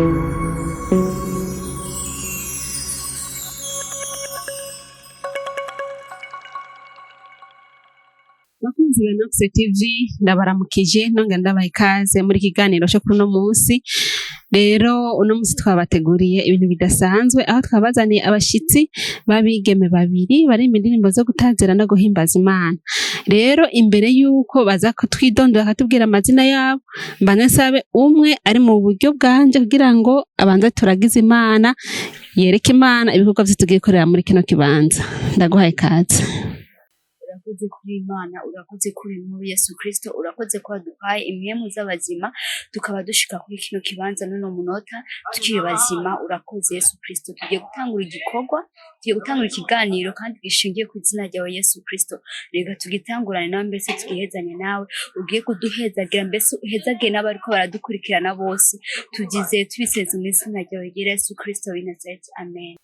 Bakunzi ba Nox TV, ndabaramukije nongera ndabaha ikaze muri kiganiro cyo kuri uno munsi. Rero uno munsi twabateguriye ibintu bidasanzwe, aho twabazaniye abashitsi b'abigeme babiri baririmba indirimbo zo gutazira no guhimbaza Imana. Rero imbere y'uko baza kutwidondora bakatubwira amazina yabo, mbanze nsabe umwe ari mu buryo bwanje kugira ngo abanze turagize Imana, yereke Imana ibikorwa vyose tugiye gukorera muri kino kibanza. Ndaguhaye ikaze. Urakoze kuri Imana, urakoze kuri nkuru Yesu Kristo, urakoze ko waduhaye impwemu z'abazima, tukaba dushika kuri kino kibanza n'uno munota tukiri bazima. Urakoze Yesu Kristo. Tugiye gutangura igikorwa, tugiye gutangura ikiganiro kandi gishingiye ku izina ryawe Yesu Kristo. Reka tugitangurane nawe, mbese tugihezanye nawe, ugiye kuduhezagira, mbese uhezagiye n'abariko baradukurikirana bose. Tugize tubisenze mu izina ryawe ryera Yesu Kristo w'i Nazareti, amen.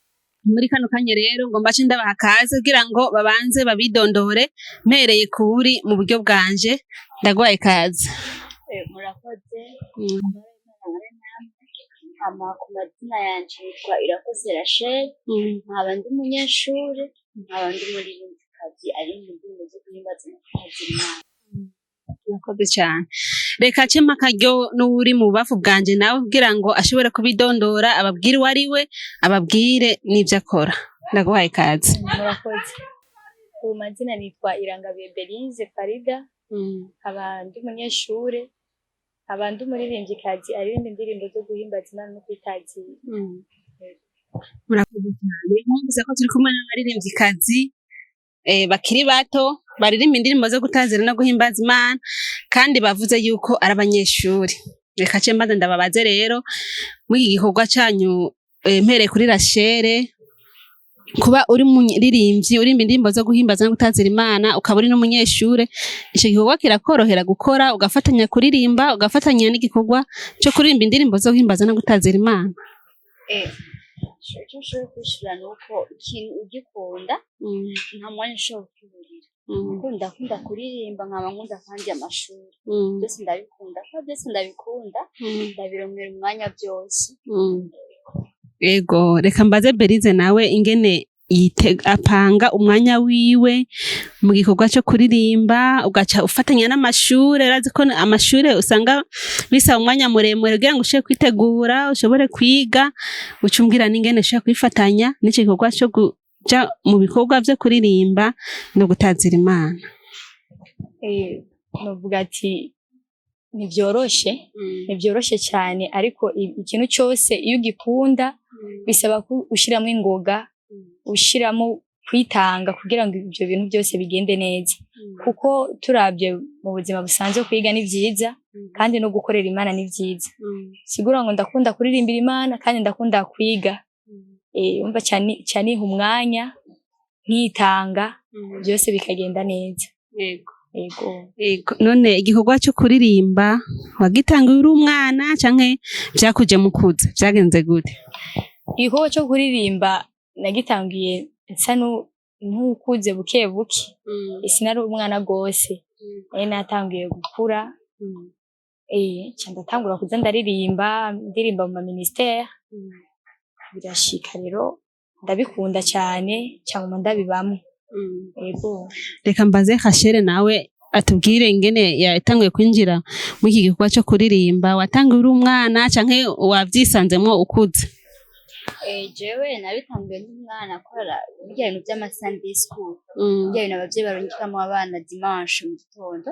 Muri kano kanya rero ngo mbace ndabaha kaze kugira ngo babanze babidondore, mpereye kuri mu buryo bwanje. Ndaguhaye kaze. Murakoze. Hama ku mazina yanje nitwa Irakoze Rachel, nkaba ndi umunyeshure, nkaba ndi umuririmvyikazi ari mu ndirimbo zo guhimbaza no gutazira Imana. Murakoze cyane. Reka cema akaryo n'uri mu bubafu bwanje nawe kugira ngo ashobore kubidondora, ababwire uwo ari we, ababwire n'ivyo akora. Ndaguhaye kaze. Murakoze. Ku mazina nitwa Irangabiye Belize Farida, nkaba ndi umunyeshure, nkaba ndi umuririmvyikazi aririmba indirimbo zo guhimbaza Imana no kwitazira. Murakoze cyane. Mwumvise ko turi kumwe n'abaririmvyikazi bakiri bato baririmba indirimbo zo gutazira no guhimbaza Imana, kandi bavuze yuko ari abanyeshuri. Reka ce mbanze ndababaze rero, muri iki gikorwa canyu, mpereye kuri Rachere, kuba uri umuririmbyi uririmba indirimbo zo guhimbaza no gutazira Imana, ukaba uri n'umunyeshure, ico gikorwa kirakorohera gukora, ugafatanya kuririmba, ugafatanya n'igikorwa co kuririmba indirimbo zo guhimbaza no gutazira Imana? Icyo nshobora kwishura ni uko ikintu ugikunda nta mwanya ushobora kukiburira, kuko ndakunda kuririmba, nkaba nkunda kandi amashuri. Byose ndabikunda, kuko byose ndabikunda, ndabirongera umwanya byose. Ego, reka mbaze Berize nawe ingene apanga umwanya wiwe mu gikorwa cyo kuririmba, ugaca ufatanya n'amashure. Urazi ko amashure usanga bisaba umwanya muremure kugira ngo ushobore kwitegura, ushobore kwiga. Uca umbwira n'ingene ushobora kwifatanya n'ico gikorwa cyo kuja mu bikorwa vyo kuririmba no gutazira Imana. Novuga ati ntivyoroshe, ntivyoroshe cyane, ariko ikintu cyose iyo ugikunda bisaba ko ushiramwo ingoga, ushiramo kwitanga kugira ngo ivyo bintu byose bigende neza, kuko turabye mu buzima busanzwe kwiga ni vyiza kandi no gukorera Imana ni vyiza. Sigura ngo ndakunda kuririmbira Imana kandi ndakunda kwiga, umva cyane umwanya nkitanga, byose bikagenda neza. Yego. Yego. Ego, none igikorwa cyo kuririmba wagitanguye uri umwana canke vyakuje mukuze? Vyagenze gute? Igikorwa cyo kuririmba nagitangiye nsa n'ukuze buke buke, sinari umwana gose, nari natangiye gukura, nca ndatangura kuza ndaririmba, ndirimba mu ma ministère, birashika rero ndabikunda cyane, cyangwa ndabibamwo. Yego. Reka mbaze Hashere nawe atubwire ingene yatanguye kwinjira muri iki gikorwa cyo kuririmba. Watanguye uri umwana canke wavyisanzemwo ukuze? Jewe nabitanguye nk'umwana, akora birya bintu by'ama Sunday school, birya bintu abavyeyi barungikamo abana dimanche mu gitondo.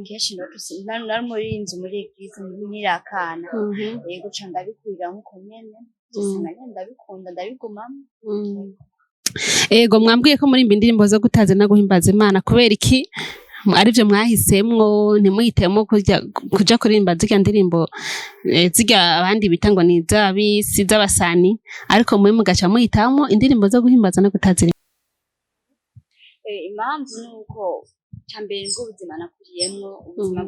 Kenshi nari umuririmbyi muri église nkiri akana. Yego, ca ndabikurira nkuko nyene, usanga nyene ndabikunda, ndabigumamwo. Ego, mwambwiye ko murimba indirimbo zo gutaza no guhimbaza Imana. Kubera iki arivyo mwahisemwo, ntimuhitemo kuja kuririmba zirya ndirimbo zirya abandi bita ngo ni iz'abisi, z'abasani, ariko mwe mugaca muhitamwo indirimbo zo guhimbaza no gutazira? Impamvu ni uko cya mbere nibwo buzima nakuriyemwo, ubuzima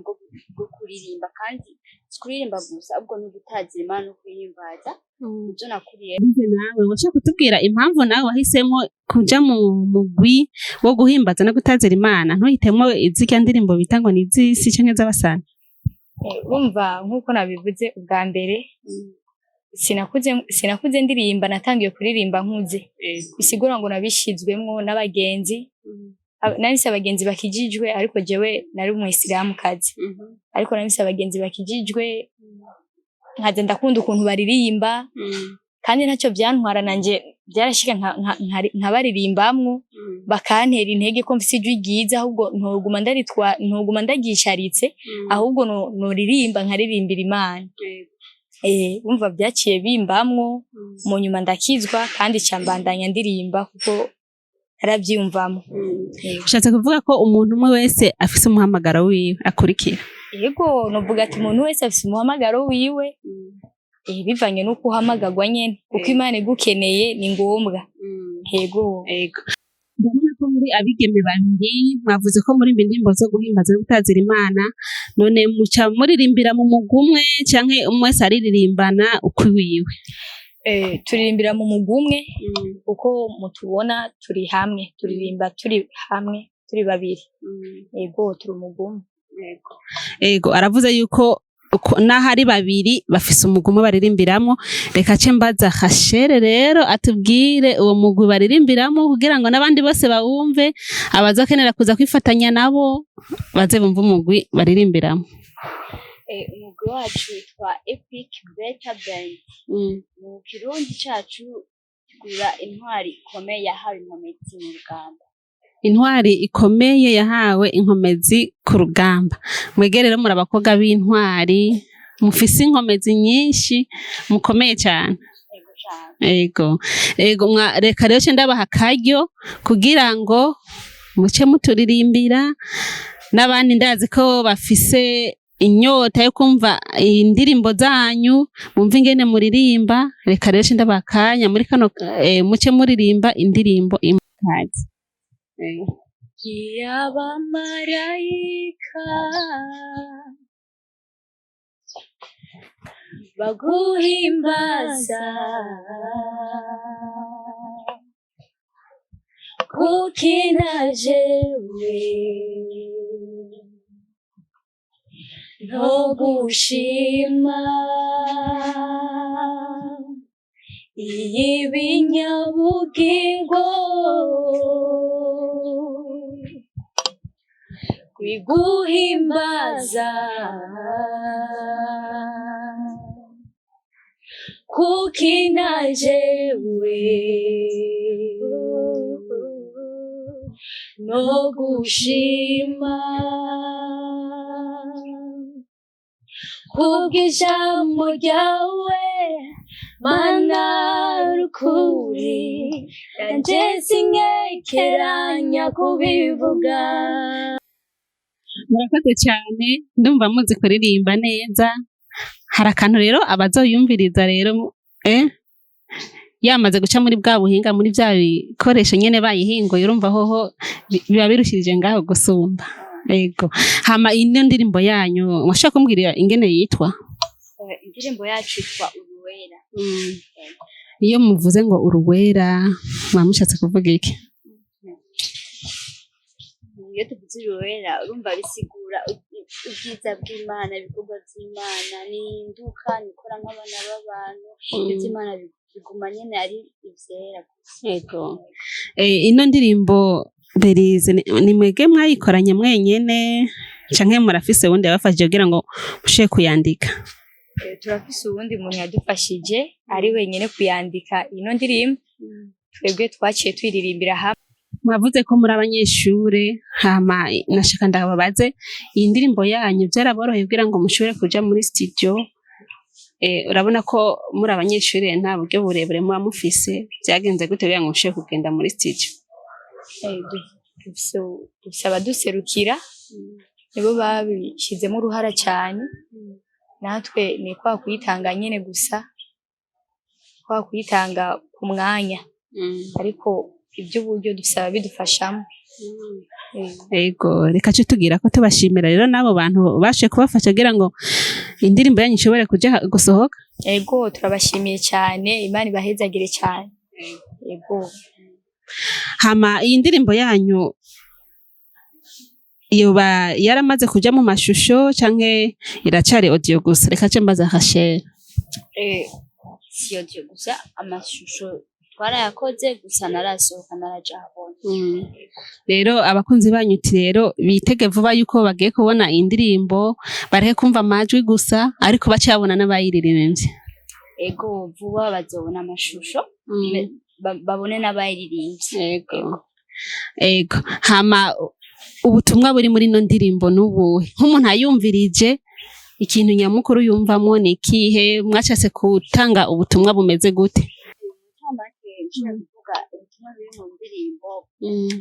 bwo kuririmba, kandi si kuririmba gusa, ahubwo no gutazira Imana no kuyihimbaza, nibyo nakuriyemo. Lize, nawe washaka kutubwira impamvu nawe wahisemo kuja mu mugwi wo guhimbaza no gutazira Imana, ntuhitemo zirya ndirimbo bita ngo ni iz'isi canke z'abasani? Urumva, nk'uko nabivuze ubwa mbere. Sinakuze ndirimba, natangiye kuririmba nkuze, bisigura ngo nabishizwemwo n'abagenzi. Nari abagenzi bakijijwe, ariko jewe nari umuyisilamukazi, ariko nari abagenzi bakijijwe, nkaza ndakunda ukuntu baririmba, kandi ntacyo byantwara, nanje byarashika nkabaririmbamwo, bakantera intege ko mfise ijwi ryiza, ahubwo ntoguma ndaritwa, ntoguma ndagisharitse, ahubwo noririmba nkaririmbira Imana. Umva, byaciye bimbamwo, mu nyuma ndakizwa, kandi ca mbandanya ndirimba kuko naravyiyumvamo. Ushatse kuvuga ko umuntu umwe wese afise umuhamagaro wiwe akurikira? Yego, novuga ati umuntu wese afise umuhamagaro wiwe, bivanye n'uko uhamagarwa nyene, kuko Imana igukeneye ni ngombwa, yego. Ego. Ndabona ko muri abigeme babiri, mwavuze ko muri indirimbo zo guhimbaza no gutazira Imana. None muca muririmbira mu mugwi umwe, canke umwe wese aririmbana ukwiwiwe? Turirimbira mu mugwi umwe, kuko mutubona turi hamwe, turirimba turi hamwe, turi babiri. Yego, turi umugwi umwe. Ego, aravuze yuko naho ari babiri bafise umugwi umwe baririmbiramwo. Reka ce mbaza Hashere rero atubwire uwo mugwi baririmbiramo, kugira ngo n'abandi bose bawumve, abazokenera kuza kwifatanya nabo baze bumve umugwi baririmbiramo. Umugwi wacu witwa Epic Beta Band. Mu Kirundi cacu tugura intwari ikomeye yahawe inkomezi mu rugamba. Intwari ikomeye yahawe inkomezi ku rugamba. Mwege rero muri abakobwa b'intwari, mufise inkomezi nyinshi, mukomeye cyane. Ego cane. Ego, reka rero ce ndabaha akaryo kugira ngo muce muturirimbira, n'abandi ndazi ko bafise inyota yo kumva indirimbo zanyu, bumva ingene muririmba. Reka rero ce ndabaha akanya muri kano, muce muririmba indirimbo imwe. Kazi. Abamarayika baguhimbaza, kuki na jewe ntogushima? Iyi binyabugingo biguhimbaza, kuki na jewe nogushima? Kubw'ijambo ryawe, Mana rukuri, nanje sinkekeranya kubivuga. Murakoze cyane, ndumva muzi kuririmba neza. Hari akantu rero abazoyumviriza rero, yamaze guca muri bwa buhinga, muri bya bikoresho nyene bayihinguye, urumva hoho biba birushirije ngaho gusumba. Ego, hama ino ndirimbo yanyu mwashaka kumbwira ingene yitwa? Indirimbo yacu yitwa Uruwera. Iyo muvuze ngo uruwera, muba mushatse kuvuga iki? Iyo tuvuze Uruwera, urumva bisigura ubwiza bw'Imana, ibikorwa by'Imana, ninduka nikora nk'abana b'abantu, ibyo Imana biguma nyene ari ivyera gusa. Ego. Ino ndirimbo Berize, ni mwebwe mwayikoranye mwenyene, canke murafise wundi yabafashije kugira ngo mushobore kuyandika? Turafise uwundi muntu yadufashije ari wenyene kuyandika ino ndirimbo, twebwe twaciye twiririmbira hamwe. Mwavuze ko muri abanyeshure, hama nashaka ndababaze, iyi ndirimbo yanyu byaraboroheye kugira ngo mushobore kuja muri studio? Urabona ko muri abanyeshure, nta buryo burebure muba mufise. Byagenze gute kugira ngo mushobore kugenda muri studio? Dufise abaduserukira, nibo babishizemo uruhara cyane. Natwe ni kwa kuyitanga nyene gusa, kwa kuyitanga ku mwanya, ariko iby'uburyo dufise ababidufashamo. Ego, reka ce tugira ko tubashimira rero n'abo bantu bashe kubafasha kugira ngo indirimbo yanyu ishobore kuja gusohoka. Ego, turabashimiye cyane, Imana ibahezagire cyane, ego. Hama iyi ndirimbo yanyu yoba yaramaze kuja mu mashusho, canke iracari audio gusa? Reka ce mbaza Rachel. Si audio gusa, amashusho twarayakoze, gusa narasohoka, naraja ahabona. Rero abakunzi banyu uti rero bitege vuba yuko bagiye kubona indirimbo, bareke kumva amajwi gusa, ariko bacabona n'abayiririmbye. Ego, vuba bazobona amashusho, babone n'abayiririmbye. Ego. Hama ubutumwa buri muri ino ndirimbo n'ubuhe? Nk'umuntu ayumvirije, ikintu nyamukuru yumvamwo ni ikihe? Mwashatse gutanga ubutumwa bumeze gute? Ncamake nshobora kuvuga ubutumwa buri mu ndirimbo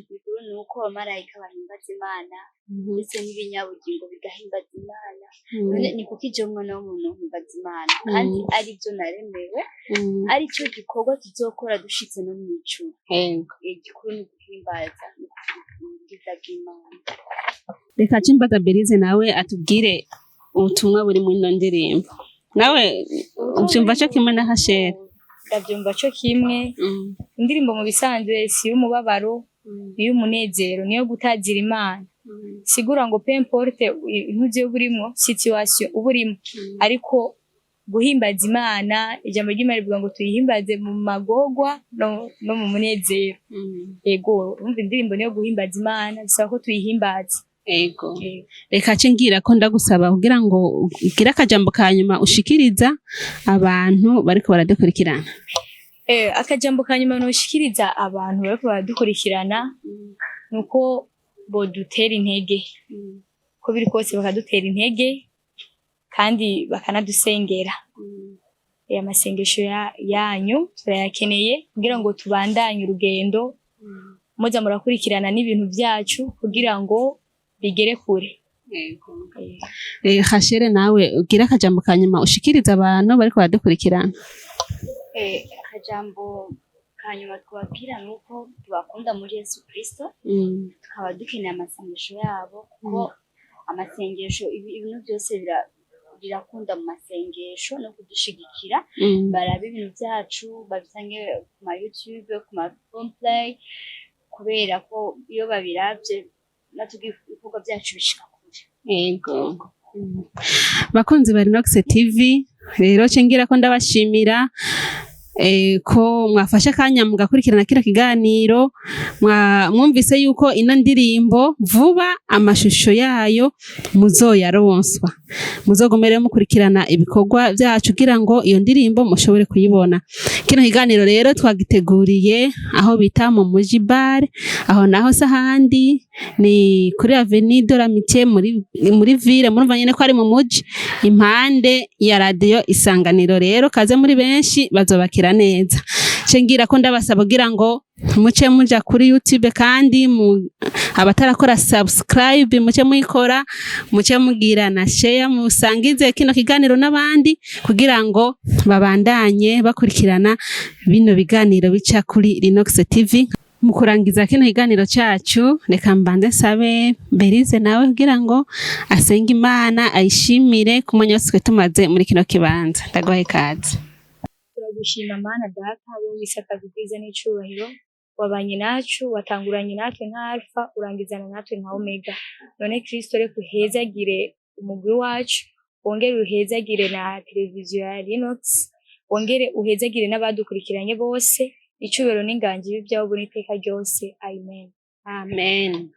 bikuru ni uko abamarayika bahimbaza Imana, ndetse n'ibinyabugingo bigahimbaza Imana. None ni kuko ije umwana w'umuntu uhimbaza Imana, kandi ari byo naremewe, ari cyo gikorwa tuzokora dushitse no mw'ijuru. Igikuru ni uguhimbaza, ni ukuvuga ubwiza bw'Imana. Reka cimbaza Berize nawe atubwire ubutumwa buri muri ino ndirimbo. Nawe uvyumva co kimwe na Hasheri? Ndavyumva co kimwe. Indirimbo mu bisanzwe si iy'umubabaro, iy'umunezero, niyo gutazira Imana. Sigura ngo peu importe intuze uba urimwo, situation uba urimo, ariko guhimbaza Imana, ijambo ry'Imana rivuga ngo tuyihimbaze mu magorwa no mu munezero. Ego, urumva indirimbo niyo guhimbaza Imana, bisaba ko tuyihimbaza. Ego. Reka ce ngira ko ndagusaba kugira ngo ugire akajambo ka nyuma ushikiriza abantu bariko baradukurikirana. Akajambo ka nyuma noshikiriza abantu bariko baradukurikirana nuko bodutera intege, ko biri kose bakadutera intege kandi bakanadusengera. Amasengesho yanyu turayakeneye kugira ngo tubandanye urugendo, muza murakurikirana n'ibintu vyacu kugira ngo bigere kure. Hashere, nawe ugire akajambo ka nyuma ushikiriza abantu bariko baradukurikirana. Akajambo ka nyuma twababwira ni uko tubakunda muri Yesu Kristo, tukaba dukeneye amasengesho yabo, kuko amasengesho, ibintu byose birakunda mu masengesho no kudushigikira. Barabe ibintu byacu, babisange ku ma YouTube, ku ma Boomplay, kubera ko iyo babiravye natwe ibikorwa byacu bishika kure. Yego. Bakunzi ba Rinox TV, rero cengira ko ndabashimira ko mwafashe akanya mugakurikirana kino kiganiro. Mwumvise yuko ino ndirimbo vuba amashusho yayo muzoyaronswa. Muzogomere mukurikirana ibikorwa byacu kugira ngo iyo ndirimbo mushobore kuyibona. Kino kiganiro rero twagiteguriye aho bita mu Muji Bar, aho naho sahandi ni kuri Avenue de l'Amitié muri ville. Murumva nyene ko ari mu muji, impande ya radio Isanganiro. Rero kaze muri benshi, bazobakira neza. Cengira ko ndabasaba kugira ngo muce muja kuri YouTube, kandi mu abatarakora subscribe muce muyikora, muce mugira na share, musangize kino kiganiro n'abandi kugira ngo babandanye bakurikirana bino biganiro bica kuri Rinox TV. Mu kurangiza kino kiganiro cacu, reka mbanze nsabe Berize nawe kugira ngo asenge Imana, ayishimire ku mwanya wose twe tumaze muri kino kibanza. Ndaguhaye ikaze. Turagushima Mana Data, wowe wisakaza ubwiza n'icubahiro, wabanye nacu, watanguranye natwe nka Alpha, urangizana natwe nka Omega. None Kristo, reka uhezagire umugwi wacu, wongere uhezagire na televiziyo ya Linux, wongere uhezagire n'abadukurikiranye bose. Icubahiro n'inganji bibe ibyawe ubu n'iteka ryose. Amen. Amen.